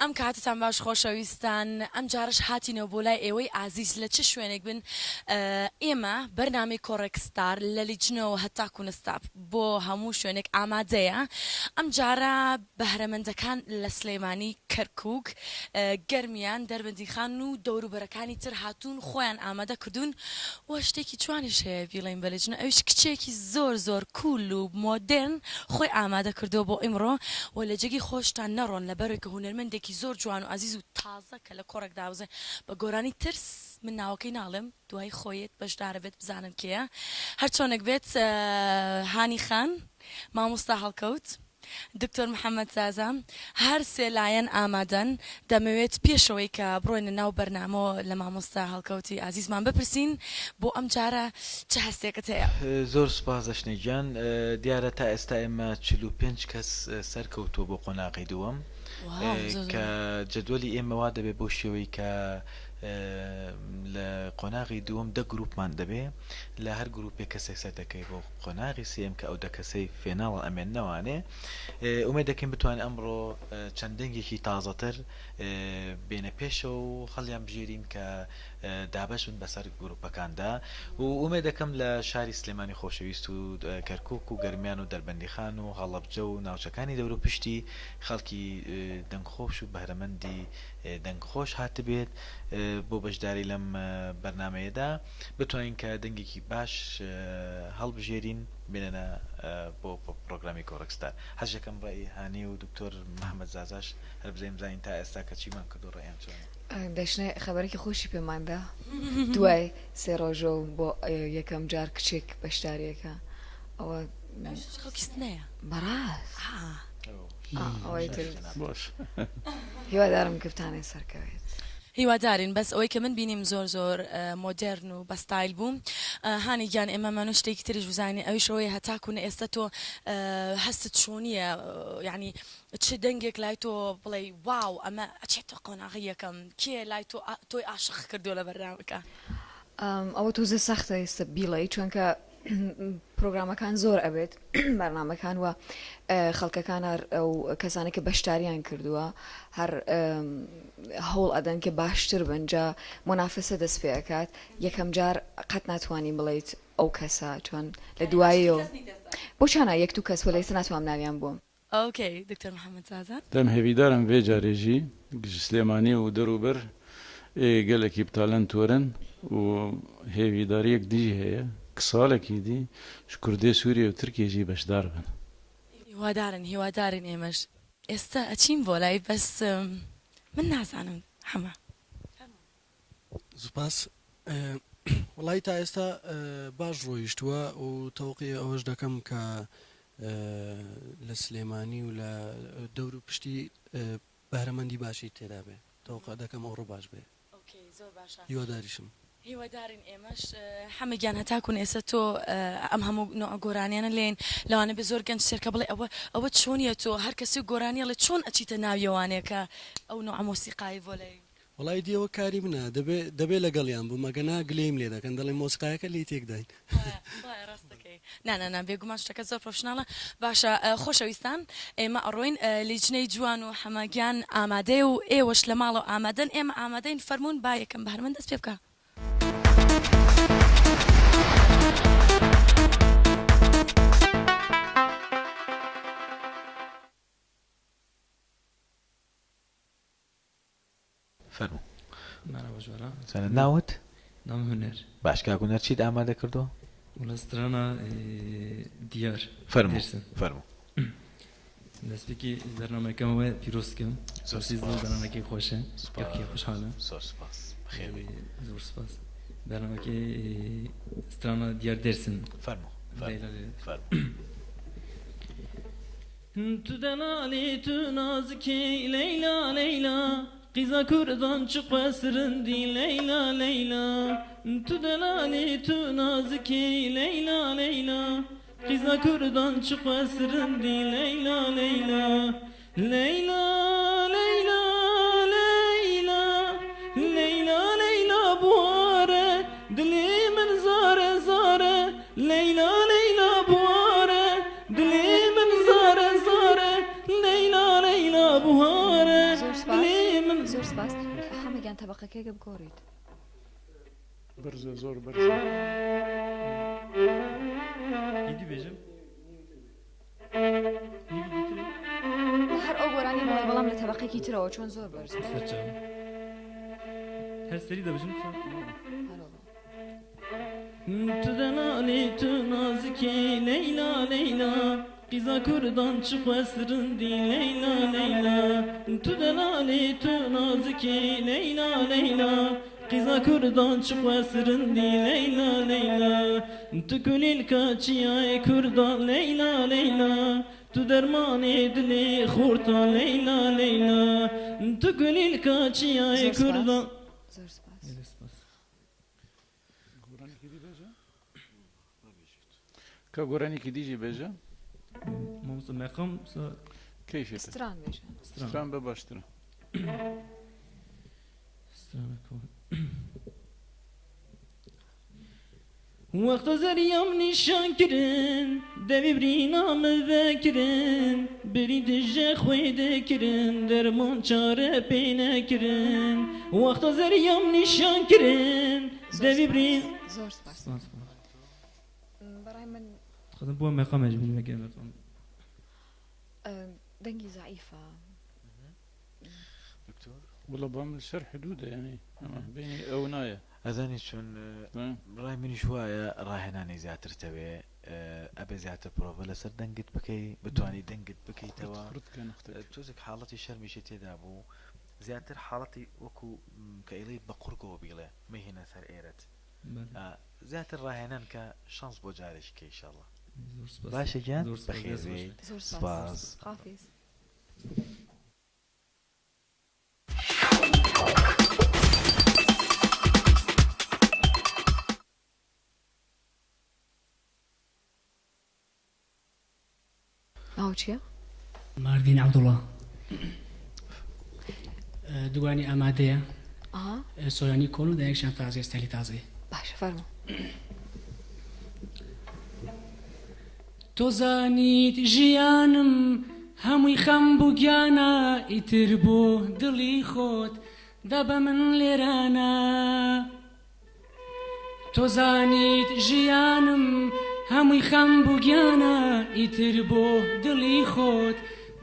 ئەم کاتەتان باش خۆشەویستان ئەم جارەش هاتینەوە بۆ لای ئێوەی ئازیز لە چ شوێنێک بن ئێمە بەرنامەی کۆڕێک ستار لە لیجنەوە هەتاکو نستاپ بۆ هەموو شوێنێک ئامادەیە ئەم جارە بەهرەمەندەکان لە سلێمانی کەرکوک گەرمیان دەربەندیخان و دەوروبەرەکانی تر هاتوون خۆیان ئامادە کردوون وە شتێکی جوانیش هەیە بیڵێین بە لیجنە ئەویش کچێکی زۆر زۆر cool و مۆدێرن خۆی ئامادە کردووە بۆ ئیمڕۆ وە لە جێگەی خۆشتان نەڕۆن لەبەرئەوەی کە هونەرمەندێکی زۆر جوان و ئازیز و تازە کە لە کۆڕێک دابەزێ بە گۆرانی ترس من ناوەکەی ناڵێم دوایی خۆیت بەشدارە بێت بزانن کێیە هەرچۆنێک بێت هانی خان مامۆستا هەڵکەوت دکتۆر محمد زازا هەر سێ لایەن ئامادەن، دەمەوێت پێشەوەی کە بڕۆینە ناو بەرنامەوە لە مامۆستا هەڵکەوتی ئازیزمان بپرسین بۆ ئەم جارە چ هەستێکت هەیە؟ زۆر سوپاس دەشنێ گیان، دیارە تا ئێستا ئێمە 45 کەس سەرکەوتووە بۆ قۆناغی دووەم کە جەدوەلی ئێمە وا دەبێت بەو شێوەی کە. لە قۆناغی دووەم دە گروپمان دەبێ لە هەر گروپێک کەسێک سەردەکەوێ بۆ قۆناغی سێیەم کە ئەو دە کەسەی فێناڵ ئەمێننەوانێ ئومێد دەکەین بتوانین ئەمڕۆ چەند دەنگێکی تازەتر بێنە پێشەوە و هەڵیان بژێرین کە دابەش بن بەسەر گروپەکاندا و ئومێد دەکەم لە شاری سلێمانی خۆشەویست و کەرکوک و گەرمیان و دەربەندیخان و هەڵەبجە و ناوچەکانی دەوروپشتی خەڵکی دەنگخۆش و بەهرەمەندی دەنگخۆش هاتبێت بۆ بەشداری لەم بەرنامەیەدا بتوانین کە دەنگێکی باش هەڵبژێرین بێنە بۆ پرۆگرامی کۆڕەک ستار. حەز دەکەم ڕەئی هانی و دکتۆر محمد زازاش هەر بزانین بزانین تا ئێستا کە چیمان کردو ڕەئیان چۆنە. دەشنێ خەبەرێکی خۆشی پێمان دا دوای سێ ڕۆژە و بۆ یەکەم جار کچێک بەشداریەکە ئەوە خەڵکی سنەیە بەڕاست ئەوەی تر هیوادارم کە بتانێ سەرکەوێت. هیوادارین بەس ئەوەی کە من بینیم زۆر زۆر مۆدێرن و بە ستایل بوو هانی گیان ئێمە مەنو شتێکی تریش بزانین ئەویش ئەوەیە هەتاکو نە ئێستا تۆ هەستت چۆنیە یانی چ دەنگێک لای تۆ بڵێی واو ئەمە ئەچێتە قۆناغی یەکەم کێ لای تۆ تۆی ئاشق کردووە لە بەرنامەکە؟ ئەوە تۆزێ سەختە ئێستا بیڵێی چونکە پرۆگرامەکان زۆر ئەبێت بەرنامەکان و خەڵکەکان هەر ئەو کەسانە کە بەشداریان کردووە هەر هەوڵ ئەدەن کە باشتر بن جا مونافەسە دەست پێ ئەکات یەکەم جار قەت ناتوانانی بڵیت ئەو کەسە چۆن لە دواییەوە بۆچانە یەک دوو کەس وە لە ئێستا ناتوانم ناویان بووم. ئۆکەی دکتۆر محمد زازا. دەم هێڤیدارم ڤێ جارێ ژی گ ژ سلێمانی و دەر و بەر ئێ گەلەکی بتالنت وەرن و هێڤیداریەک دی ژی هەیە ک سالەکی دی ژ کوردێ سوریێ و ترکیێ ژی بەشدار بن. هیوادارن هیوادارین ئێمەش. ئێستا ئەچین بۆ لای بەس من نازانم حەمە فەرموو. سوپاس وەڵایی تا ئێستا باش ڕۆیشتووە و تەوقی ئەوەش دەکەم کە لە سلێمانی و لە دەور و پشتی بەهرەمەندی باشی تێدا بێ تەوقع دەکەم ئەوڕۆ باش بێ ئۆکەی زۆر باشە هیواداریشم. هیوادارین ئێمەش حەمە گیان هەتاکون ئێستا تۆ ئەم هەموو نوع گۆرانیانە لێین لەوانە بێ زۆر گەنج سێرکە بڵێ ئەوە ئەوە چۆنیە تۆ هەر کەسی گۆرانیە ڵێ چۆن ئەچیتە ناویەوانێ کە ئەو نوعە مۆسیقای ڤۆ لێی. وەڵا ئیدی ئەوە کاری منە دەبێ دەبێ لەگەڵیان بم ئەگەنا گلەییم لێ دەکەن دەڵێن مۆسیقایەکە لێی تێک داین. وایە وایە ڕاست دەکەی نا نا نا بێگومان شتەکە زۆر پرۆفشناڵە باشە خۆشەویستان ئێمە ئەڕۆین لیجنەی جوان و حەمە گیان ئامادەیە و ئێوەش لە ماڵەوە ئامادەن ئێمە ئامادەین فەرموون با یەکەم بەهرمەند دەست پێ بکا. فەرموو. مەرحەبا جوانە. زانە ناوت؟ ناوم هونەر. باش کاک هونەر چیت ئامادە کردووە؟ وەڵا سترانە دیار فەرموو فەرموو. دەستپێکی بەرنامەکەم وە پیرۆز بکەم. زۆر زۆر سوپاس. بەرنامەکەی خۆشە. سوپاس. یەکێ خۆشحاڵم. زۆر سوپاس. بەخێر بێی. زۆر سوپاس. بەرنامەکەی سترانە دیار دێرسم. فەرموو لەیلا لێ. فەرموو. تو دەلالی تو نازکی لەیلا لەیلا قیزا کوردان چ قەسرندی لەیلا لەیلا تو دەلالی تو نازکی لەیلا لەیلا قیزا کوردان چ قەسرندی لەیلا لەیلا لەیلا لەیلا لەیلا لەیلا لەیلا بوارە دلێ من زارە زارە لەیلا لەیلا بوارە دلێ من زارە زارە لەیلا لەیلا بوارە زۆر سپاس دلێ من زۆر سپاس حەمە گیان تەبەقەکەی گە بگۆڕیت. بەرزە زۆر بەرزە. ئیدی بێژم هەر ئەو گۆرانی بڵێ بەڵام لە تەبەقێکی ترەوە چۆن زۆر بەرز بوو. سەرچاوم هەر سەری دەبژم چۆن تو دەلالی تو نازکی لەیلا لەیلا قیزا کوردان چ قەسرندی لەیلا لەیلا تو دەلالی تو نازکی لەیلا لەیلا قیزا کوردان چ قەسرندی لەیلا لەیلا تو کولیلکا چیای کوردان لەیلا لەیلا تو دەرمانی دلێ خورتا لەیلا لەیلا تو کولیلکا چیای زۆر سپاس کوردان زۆر سپاس. گۆرانیکی دی بێژە کە گۆرانیکی دیژی بێژە مامۆستا مەقام کەیفێ ستران بێژە. ستران بە باشترە. وەختە زەریام نیشان کرن دەوی برینا من ڤەکرن برین دژە خوێ دەکرن دەرمان چارە پێ نەکرن وەختە زەریام نیشان کرن دەوی برین زۆر سپاس بەڕای من خودم بۆ مەقامێک بینی مەگەر مەقام دەنگی زەعیفە. دکتۆر والله بعمل شرح حدوده يعني بيني او نايا ئەزانی چۆن ڕای منیش وایە ڕاهێنانی زیاتر تەوێ ئەبێ زیاتر پرۆڤە لەسەر دەنگت بکەی بتانی دەنگت بکەیتەوە تۆزێک حاڵەتی شەرمیشی تێدا بوو زیاتر حاڵەتی وەکو کە ئیڵی بە قورگەوە بیڵێ مەهێنە سەر ئێرەت زیاتر ڕاهێنان کە شانس بۆ جارێکی کە ئیشەڵا باشە گیان بەخێربێیت سوپاس. ناو چییە؟ ماردین عەبدوڵا دوگانی ئامادەیە سۆرانی کۆن و دایکشان تازەیە ستایلی تازەیە. باشە فەرموو. تۆ زانیت ژیانم هەمووی خەم بوو گیانە ئیتر بۆ دڵی خۆت دە بە من لێرانە. تۆ زانیت ژیانم هەمووی خەم بوو گیانە ئیتر بۆ دڵی خۆت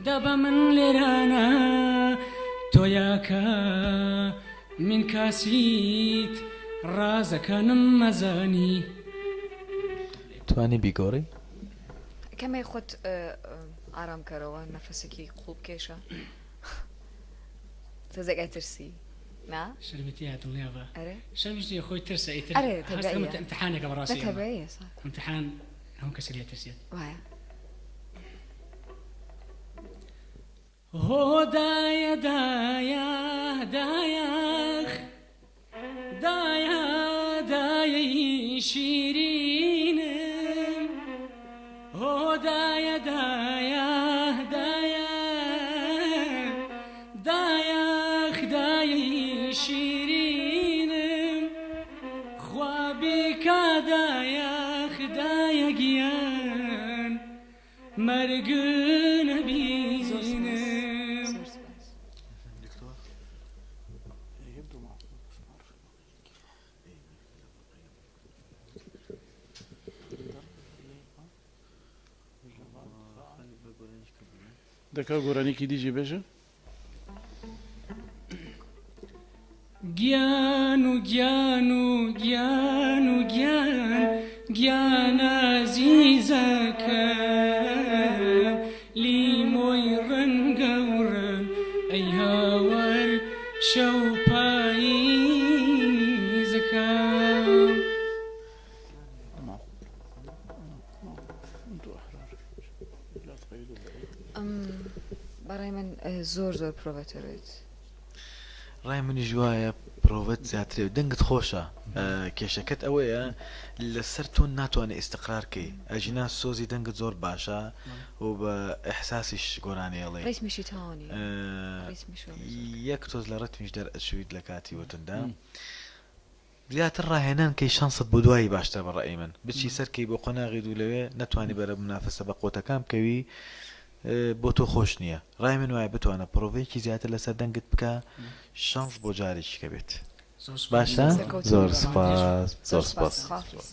دە بە من لێرانە تۆ یاکە من کاسیت ڕازەکانم مەزانی. توانی بیگۆڕی؟ کەمێ خۆت ئارام کەرەوە نەفەسێکی قوڵ بکێشە تۆزێک ئەترسی نا؟ شەرمی تیا دڵنیا بە ئەرێ شەرمیش نییە خۆی ترسە ئیتر ئەرێ هەست تەبعیە ئیمتحانێکە بەڕاستی لا ئەمە تەبعیە سا ئیمتحان هەموو کەسێک لێ ترسێت وایە. هۆ دایە دایە دایەخ دایە دایەی شیرینم هۆ دایە دایە دایە دایەخ دایەی شیرینم خوا بیکا دایەخ دایە گیان مەرگ نەبینم. دەکا گۆرانیکی دیجی بێژە. گیان و گیان و گیان و گیان گیان ئازیزەکەم لیمۆی ڕەنگە و ڕەنگ ئەی هاوار شەو پاییزەکەم. بەڕای من زۆر زۆر پرۆڤەتەرێت. ڕای منیش وایە پرۆڤەت زیاترێ و دەنگت خۆشە کێشەکەت ئەوەیە لەسەر تۆن ناتوانێ ئیستقرار کەی ئەژینا سۆزی دەنگت زۆر باشە و بە ئیحساسیش گۆرانی ئەڵێی ڕیتمیشی تەواو نییە ڕیتمیش وەڵا زۆر یەک تۆز لە ڕتمیش دەرئەچوویت لە کاتی وتندا زیاتر ڕاهێنان کەی شانست بۆ دوایی باشترە بە ڕەئی من بچی سەر کەی بۆ قۆناغی دوو لەوێ نەتوانی بەرە منافەسە بە قوتەکان بکەوی بۆ تۆ خۆش نییە ڕای من وایە بتوانە پڕۆڤەیەکی زیاتر لەسەر دەنگت بکە شانس بۆ جارێکی کە بێت باشە زۆر سوپاس زۆر سوپاس. خواحافیز.